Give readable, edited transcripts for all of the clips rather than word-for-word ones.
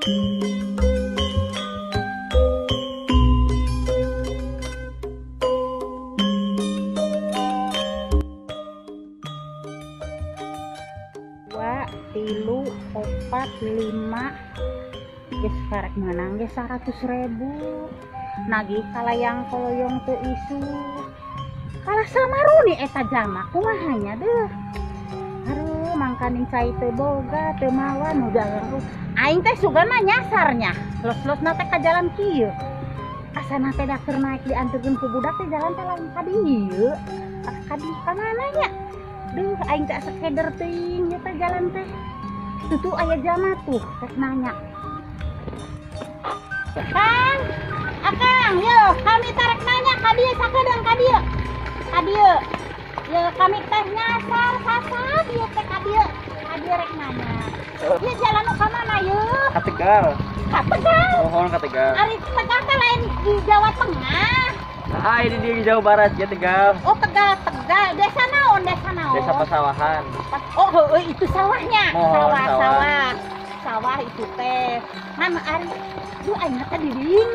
Dua, tilu, opat, lima. Geus karek meunang ge 100.000. Nagih kalayang koloyong teu isu. Kalah samaruni eta jalma kumaha nya deuh. Aduh, mangkaning cai teu boga, teu mawa nu dagang. Aing teh sugan mah nyasarnya. Los-losna teh ka jalan kieu. Asana teh da keur naek dianterkeun ku budak teh jalan teh lain ka dieu. Ka di ka mana nya? Duh, aing teh asa keder teuing nya teh jalan teh. Tuh aya jalma tuh rek nanya. Kang, akang, yo kami tarek nanya ka dieu sakedeung ka dieu. Ka dieu. Yo kami teh nyasar sasar ieu teh ka dieu. Ka dieu rek nanya. Ieu jalan nu ka mana yeuh? Ka Tegal. Ka Tegal. Mohon ka Tegal. Ari Tegal teh lain di Jawa Tengah. Ah, ini di Jawa Barat ya Tegal. Oh, Tegal, Tegal. Desa naon? Desa naon? Desa Pasawahan. Oh, heueuh itu sawahnya. Mohon, sawah, sawah. Sawah itu teh. Ngan ari duh aing teh bingung.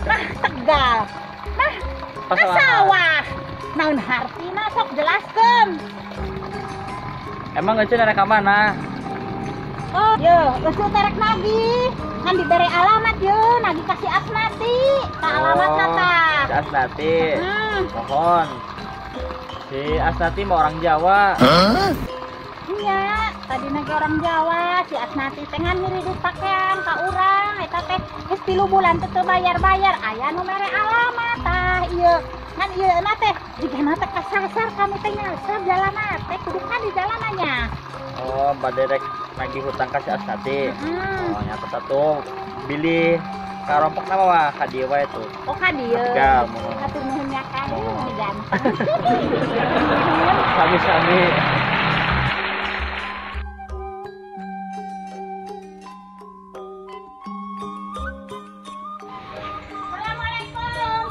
Nah, Tegal. Nah, ka sawah. Naon hartina sok jelaskeun. Emang ece rek ka mana? Oh, ye, ece teh rek nagih. Ngan dibere alamat ye, nagih ka si Asnati. Ka alamatna tah. Si Asnati. Mohon. Si Asnati mah orang Jawa. Iya, tadi nage orang Jawa, si Asnati teh ngan ngiridit pakaian ka urang, eta teh geus 3 bulan teh teu bayar-bayar, aya nu mere alamat tah ieu. Ngan ieu na teh jigana teh kasasar kami teh nyasar jalanna teh kudu ka di jalanannya. Oh, bade rek nagih hutang ka si Asnati. Oh, nyata satu bilih karompokna mah ka dieu wae tuh. Oh, ka dieu. Tegal, mohon. Hatur nuhun nya Kang, ini ganteng. Sami-sami. Assalamualaikum.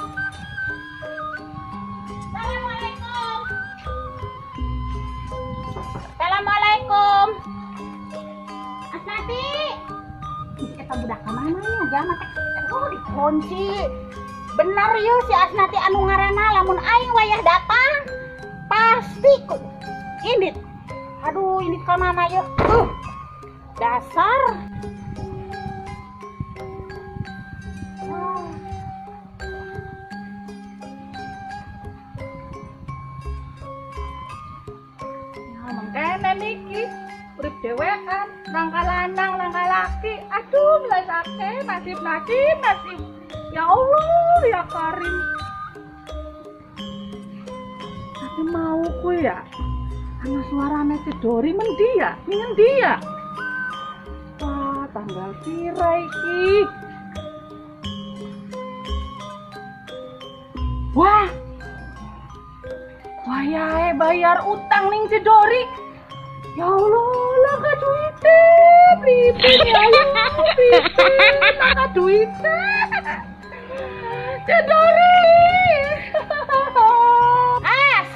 Assalamualaikum. Assalamualaikum. Asnati. Ih, eta budak ka mana nya? Jalma teh oh dikunci. Bener yeuh si Asnati anu ngaranna lamun aing wayah datang pasti ku indit. Aduh, indit ka mana yeuh? Dasar. Mangkene niki urip dhewean, nangka lanang, nangka laki. Aduh, mlesake nasib nasib nasib. Ya Allah, ya Karim. Tapi mau kuwi ya. Ana suarane si Dori mendi ya? Ngendi ya? Wah, tanggal pira iki? Wah. Wayahe bayar utang ning si Dori. Ya Allah, langka duite, pripun ya Allah, pripun langka duite. Si Dori. As,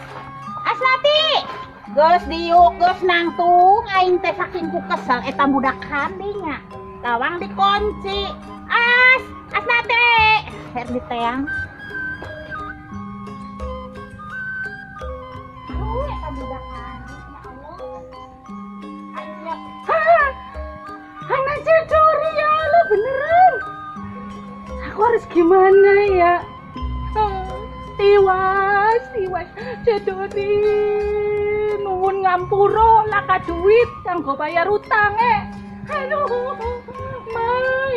Asnati. Geus diuk, geus nangtung aing teh saking ku kesel eta budak kandinya. Lawang dikunci. As, Asnati. Her diteang. Aduh, eta budak kandi, ya Allah. Aing Hah, anak si Dori ya Allah, beneran. Aku harus gimana ya? Tiwas, tiwas, si Dori. Nuwun ngampura laka duit kanggo bayar utange. Aduh, ma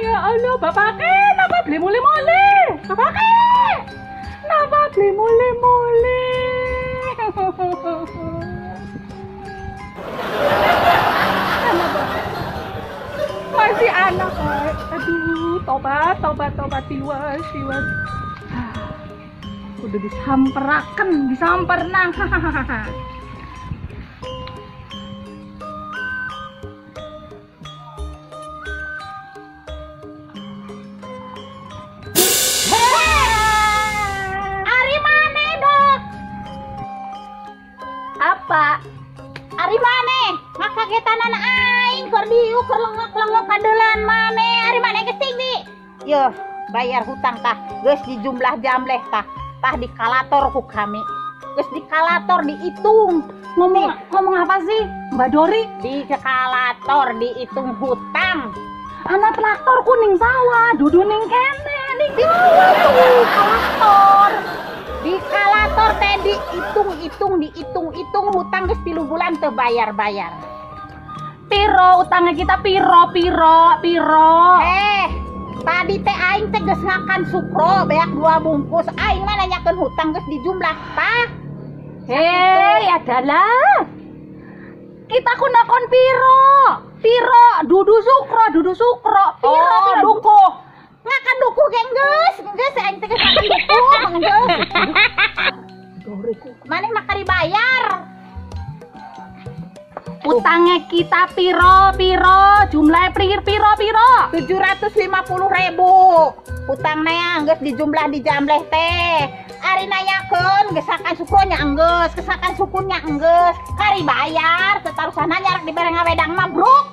ya Allah, bapake napa beli mule-mule? Bapake napa beli mule-mule? Masih anak, aduh, tobat, tobat, tobat, tiwas, tiwas. Udah disamperaken, disamper nang. Ari maneh, Dok? Apa? Ari maneh? Ngakagetanan aing keur diuk keur lengok-lengok kadeulan maneh. Yo, bayar hutang tah. Geus dijumlah jamleh tah. Tah dikalator ku kami. Geus dikalator dihitung. Ngomong apa sih, Mbak Dori? Dikalator dihitung hutang. Anak traktor kuning sawah, dudu ning kene ning sawah tuh traktor. Dikalator teh dihitung-hitung, dihitung-hitung hutang geus 3 bulan teu bayar-bayar. Piro utangnya kita piro piro piro. Tadi teh aing teh geus ngakan sukro beak 2 bungkus. Aing mah nanyakeun hutang geus dijumlah tah. Hei, adalah kita ku nakon piro piro dudu sukro piro. Oh, piro dukuh. Ngakan dukuh ge geus, geus aing teh geus ngakan dukuh, geus. Maneh mah kari bayar. Utangnya kita piro piro jumlahnya piro piro 750.000. Utangnya geus dijumlah dijamleh teh. Ari nanyakeun geus sakan sukunya enggeus, kesakan sukunya enggeus, kari bayar tetarusanna nyarak dibere ngawedang mah bruk.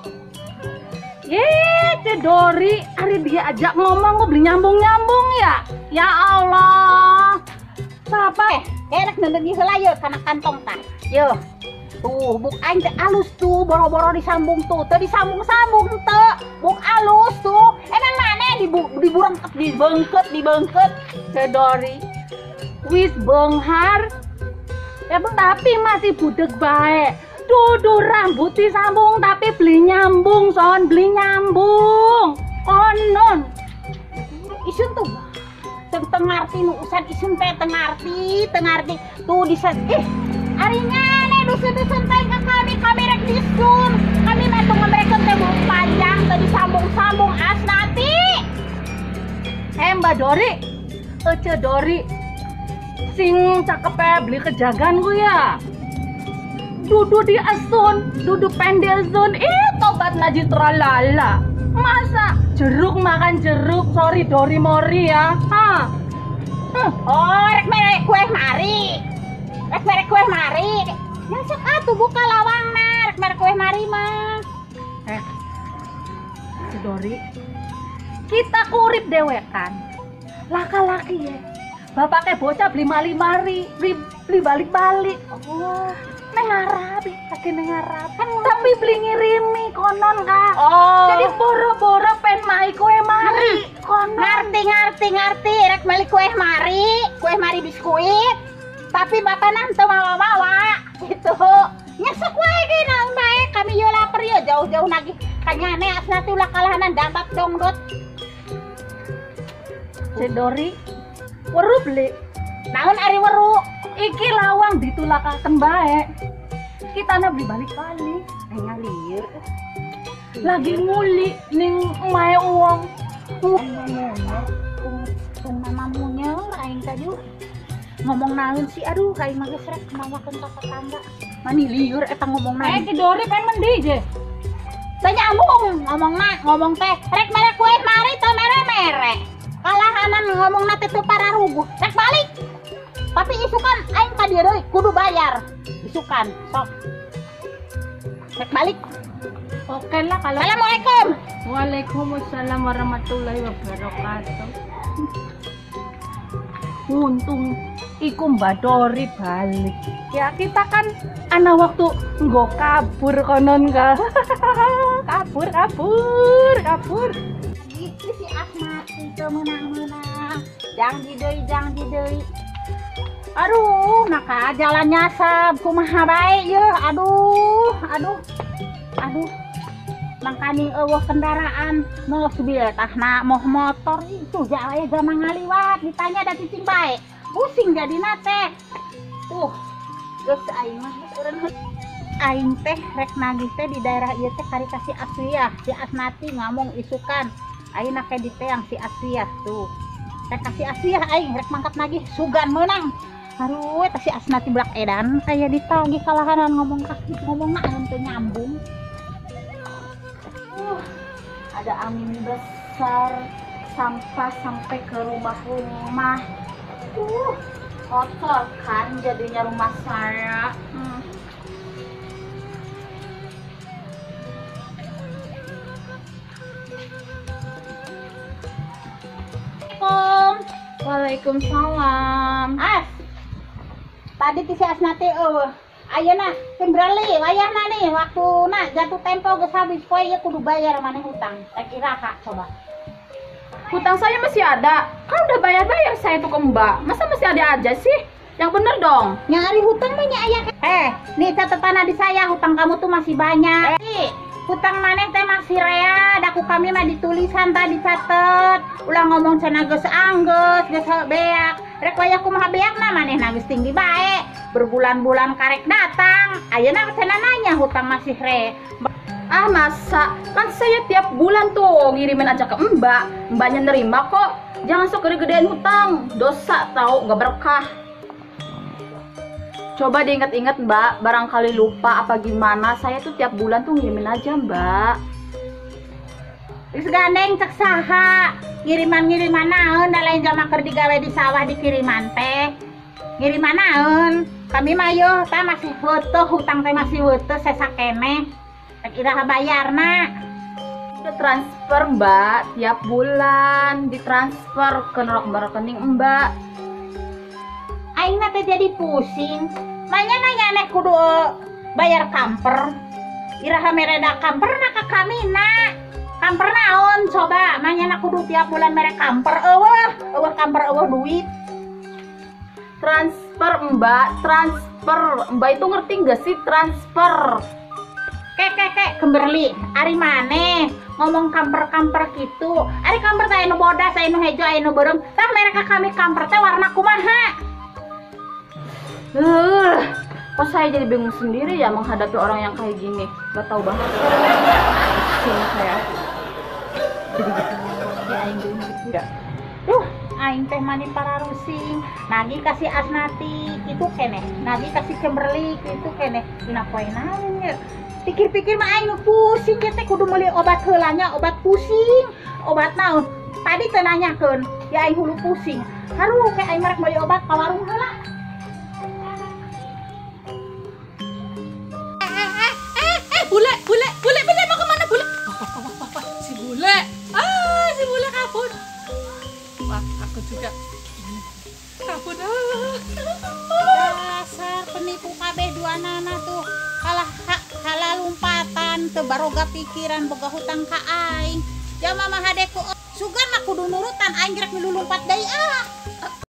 Cedori, ari dia ajak ngomong kok beli nyambung-nyambung ya. Ya Allah. Siapa? Rek neundeun heula ye kana kantong tah. Yeuh. Tuh, buk aing teh alus tuh, boro-boro disambung tuh, teu disambung-sambung teu. Buk alus tuh. Emang maneh diburengket, dibengket, dibengket. Cedori. Wis benghar. Ya tapi masih budeg bae. Dudu rambut disambung tapi beli nyambung son, beli nyambung. Konon. Isun tuh. Teu ngarti nu usan isun teh teu ngarti, teu ngarti. Tuh disen ari nyane dusun-dusun teh ka kami, kami rek disun. Kami mah teu ngemerekeun teh bulu panjang teu disambung-sambung asnati. Mbak Dori, Ece Dori. Sing cakep beli kejagan ku ya. Dudu di asun, dudu pendel sun. Tobat najis tralala. Masa jeruk makan jeruk, sorry Dori Mori ya. Ha. Oh, rek merek kue mari. Rek merek kue mari. Yang sok atuh buka lawangna, rek merek kue mari mah. Dori, kita kurip dewekan. Laki-laki ya. Bapaknya bocah beli mali-mari, beli balik-balik. Oh, neng Arab, lagi neng Arab. Kan tapi beli ngirimi konon kak. Oh. Jadi boro-boro pen mai kue mari. Konon. Ngerti, rek beli kue mari biskuit. Tapi bapak nanti mawa-mawa gitu. Nyesek wae ge naon bae, kami yo lapar yo jauh-jauh nagih. Kanyane asnati ulah kalahanan dampak dongdot. Cedori, weru beli. Naon ari weru? Iki lawang ditulakaken bae. Kita na beli balik-balik. Ngalieur. Lagi nguli ning omahe wong. Tung mama munyer aing tadi. Ngomong naon sih, aduh aing mah geus rek mawakeun ka tetangga. Mani lieur eta ngomong naon. Cedori pengen mendi je. Teu nyambung ngomongna, ngomong teh rek mere kue mari teu mere-mere. Kalahanan ngomongna teh teu pararuguh. Rek balik. Tapi isukan aing ka dieu deui kudu bayar. Isukan sok. Rek balik. Oke lah kalau. Assalamualaikum. Waalaikumsalam warahmatullahi wabarakatuh. Untung iku Mbak Dori balik. Ya kita kan ana waktu nggo kabur konon ka. Kabur. Iki si Asmati teu meunang-meunang. Jang dideui. Aduh, maka jalan nyasab kumaha bae yeuh. Aduh. Mangkaning eueuh kendaraan, mobil tahna moh motor itu jalan gampang ngaliwat, ditanya da cicing bae. Pusing jadina teh. Tuh, geus aing mah geus eureun. Aing teh rek nagih teh di daerah ieu teh kari ka si Aswiah, si Asnati ngomong isukan. Aing ke di teang si Aswiah tuh. Rek ka si Aswiah aing rek mangkat nagih sugan meunang. Aduh, eta si Asnati belak edan kaya ditagih kalahanan ngomong kaki ngomongna anu teu nyambung. Ada angin besar, sampah sampai ke rumah-rumah. Kotor kan jadinya rumah saya. Waalaikumsalam. As. Tadi ti si Asnati eueuh. Ayeuna Kimberly wayahna nih waktuna jatuh tempo geus habis poe ieu kudu bayar maneh hutang. Rek iraha coba. Hutang saya masih ada. Kan udah bayar-bayar saya tuh ke Mbak. Masa masih ada aja sih? Yang bener dong. Nyari hutang mah nya aya. Nih catatan di saya hutang kamu tuh masih banyak. Hutang maneh teh masih rea, daku kami mah ditulisan tadi catet. Ulah ngomong cenah geus anggeus, geus beak. Rek wayah kumaha beakna manehna geus tinggi bae. Berbulan-bulan karek datang. Ayeuna cenah nanya hutang masih re. Ah masa, kan saya tiap bulan tuh ngirimin aja ke Mbak. Mbaknya nerima kok. Jangan sok gede-gedean hutang, dosa tau, nggak berkah. Coba diingat-ingat Mbak, barangkali lupa apa gimana. Saya tuh tiap bulan tuh ngirimin aja Mbak. Geus gandeng cek saha, ngiriman-ngiriman naon da lain jama keur digawe di sawah dikiriman teh. Ngiriman naon? Kami mah yo tah masih heutuh hutang teh masih heutuh sesa keneh. Rek iraha bayarna. Udah transfer Mbak, tiap bulan ditransfer ke nomor rekening Mbak. Aing teh jadi pusing. Manya nanya aneh kudu bayar kamper. Iraha mereda kamper na ka kami na. Kamper naon coba? Manya na kudu tiap bulan mere kamper eueuh, eueuh kamper eueuh duit. Transfer Mbak, transfer. Mbak itu ngerti nggak sih transfer? Kek Kimberly, ari maneh ngomong kamper-kamper gitu. Ari kamper teh anu bodas, anu hejo, anu beureum. Tah mere ka kami kamper teh warna kumaha? Kok saya jadi bingung sendiri ya menghadapi orang yang kayak gini. Gak tahu banget. Pusing saya. Jadi gitu. Ya aing gitu. Aing teh mani pararusing. Nagih kasih Asnati itu keneh. Nagih kasih Kimberly itu keneh. Dina poe naon ya? Pikir-pikir mah aing pusing ge teh kudu meuli obat heula nya, obat pusing, obat naon. Tadi teh nanyakeun, ya aing hulu pusing. Haruh kayak aing marek meuli obat ka warung heula. Bule, bule, bule, bule mau kemana bule? Wah, wah, wah, wah, si bule, si bule kabur. Wah, aku juga kabur. Dasar penipu kabeh dua nana tuh, kalah kalah lompatan, teu baroga pikiran, boga hutang ka aing. Jama mah hadeku, sugan mah kudu nurutan aing rek milu lompat deui ah.